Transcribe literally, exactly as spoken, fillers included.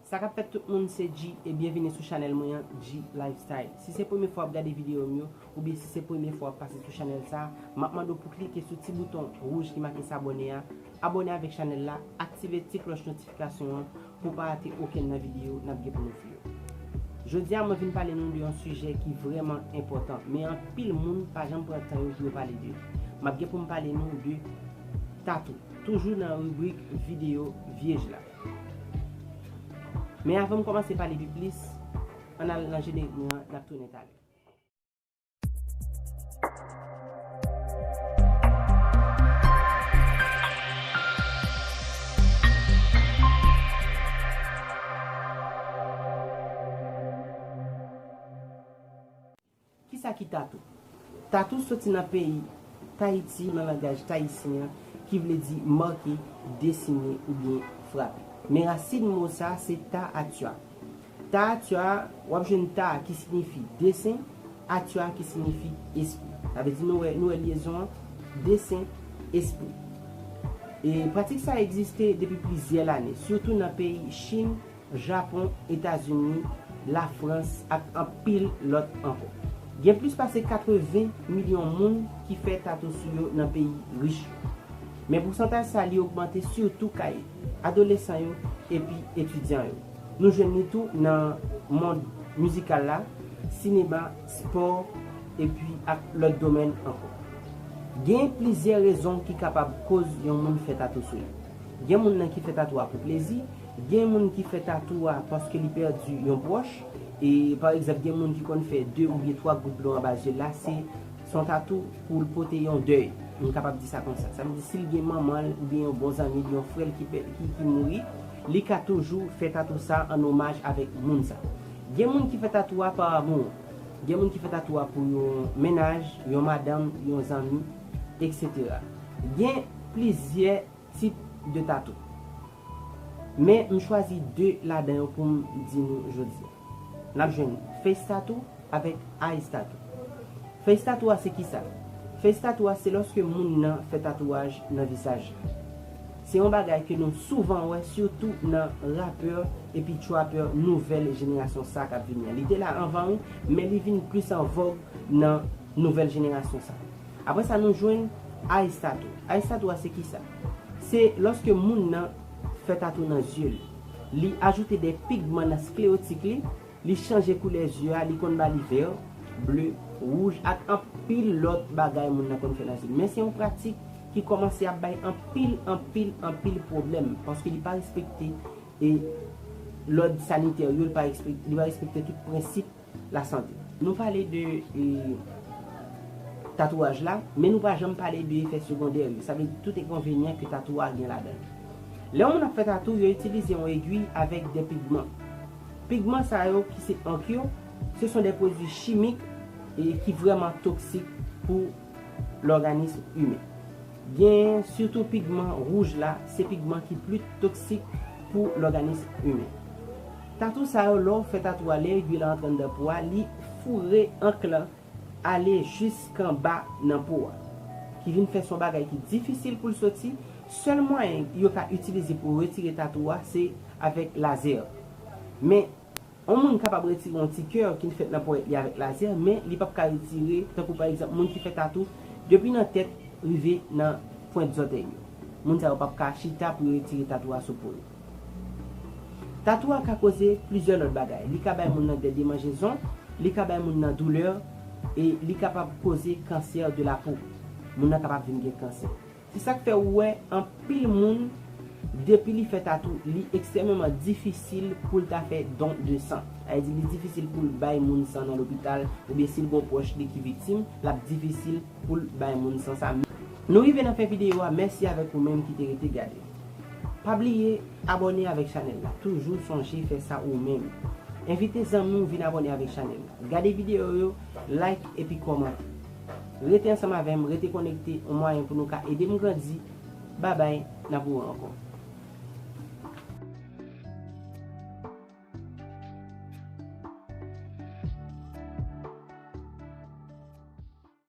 Sa k ap fèt tout moun, se G e byenvini sou chanèl mwen an, G Lifestyle. Si se premye fwa w ap gade videyo m yo, oubyen si se premye fwa w ap pase sou chanèl sa, m ap mande w pou klike sou ti bouton wouj ki make s'abonner a, abòne avèk chanèl la, aktive ti klòch notifikasyon an pou w pa rate okenn nan videyo n ap gen pou nou fè yo. Jodi a, mwen vin pale nou de yon sijè ki vrèman enpòtan, men anpil moun pa janm pran tan yo pou yo pale de li. M ap gen pou m pale nou de tatou, toujou nan ribrik videyo vyej la. Men avan m kòmanse pale pi plis, ann al nan jenerik mwen an, n ap tounen talè. Kisa ki tatou? Tatou soti nan peyi Tayiti, nan langaj tayisyen an, ki vle di make, desine oubyen frape. Men rasin mo sa se ta atua. Ta atua, w ap jwenn ta ki siyifi desen, atua ki siyifi espri. Sa vle di nou wè, nou wè lyezon an, desen, espri. E pratik sa egziste depi plizyè lane, sitou nan peyi Chin, Japon, Etazini, Lafrans ak anpil lòt ankò. Gen plis pase katreven milyon moun ki fè tatou sou yo nan peyi rich yo. Men pousantaj sa li ogmante sitou kay adolesan yo epi etidyan yo. Nou jwenn li tou nan mond mizikal la, sinema, spò, epi ak lòt domèn ankò. Gen plizyè rezon ki kapab koz yon moun fè tatou sou li. Gen moun nan ki fè tatou a pou plezi, gen moun ki fè tatou a paske li pèdi yon pwòch, e pa egzanp, gen moun ki konn fè de oubyen twa gout dlo anba zye l la, se se yon tatou pou l pote yon dèy. M kapab di sa konsa. Sa vle di, si l gen manman l oubyen yon bon zanmi l, yon frè l ki, pè- ki, ki mouri, li ka toujou fè tatou sa an omaj avèk moun sa. Gen moun ki fè tatou a pa amou. Gen moun ki fè tatou a pou yon mennaj, yon madanm, yon zanmi, etsetera. Gen plizyè tip de tatou. Men m chwazi de ladan yo pou m di nou jodi a. N ap jwenn face tattoo avèk eyes tattoo. Face tattoo a se kisa? Face tattoo a se lòske moun nan fè tatouaj nan vizaj la. Se yon bagay ke nou souvan wè, sitou nan rapè epi trapè nouvèl jenerasyon sa k ap vini an. Li te la anvan wi, men li vin plis an vòg nan nouvèl jenerasyon sa. Apre sa, nou jwenn eyes tattoo. Eyes tattoo a se kisa? Se lòske moun nan fè tatou nan zye l. Li ajoute de pigman nan sklewotik li, li chanje koulè zye a, li konn ba li vè, ble, wouj ak anpil lòt bagay moun nan konn fè nan zye l. Men se yon pratik ki kòmanse ap bay anpil, anpil, anpil pwoblèm, paske li pa respekte e lòd sanitè yo, li pa respekte, li pa respekte tout prensip lasante. Nou pale de e, tatouaj la, men nou pa janm pale de efè segondè yo. Sa vle di tout enkonvenyan ke tatou a gen ladan l. Lè yon moun ap fè tatou, yo itilize yon egwi avèk de pigman. Pigman sa yo ki se ank yo, se son de pwodui chimik e ki vrèman toksik pou lòganis imen. Gen sitou pigman wouj la, se pigman ki pli toksik pou lòganis imen. Tatou sa yo, lè w fè tatou a, lè egwi la antre anndan po a, li foure ank lan ale jiskanba nan po a, ki vin fè se yon bagay ki difisil pou l soti. Sèl mwayen yo ka itilize pou retire tatou a, se avèk lazè. Men, yon moun kapab retire yon ti kè ki fèt nan ponyèt li avèk lazè, men li p ap ka retire, tankou pa egzanp, moun ki fè tatou depi nan tèt rive nan pwent zòtèy yo. Moun sa yo p ap ka chita pou yo retire tatou a sou po yo. Tatou a ka koze plizyè lòt bagay. Li ka bay moun nan dèdye manjezon, li ka bay moun nan doulè, e li kapab koze kansè de la po. Moun nan kapab vin gen kansè. Se sa k fè ou wè anpil moun, depi li fè tatou, li ekstrèmeman difisil pou l ta fè don de san. Sa vle di, li difisil pou l bay moun san nan lopital, oubyen si l gen yon pwòch li ki viktim, l ap difisil pou l bay moun san sa. Nou rive nan fen videyo a, mèsi avèk ou menm ki te rete gade. Pa bliye abòne avèk chanèl la, toujou sonje fè sa ou menm. Envite zanmi w vin abòne avèk chanèl la. Gade videyo yo, like epi kòmante. Rete ansanm avè m, rete konekte, yon mwayen pou nou ka ede m grandi. Babay, n ap wè ankò.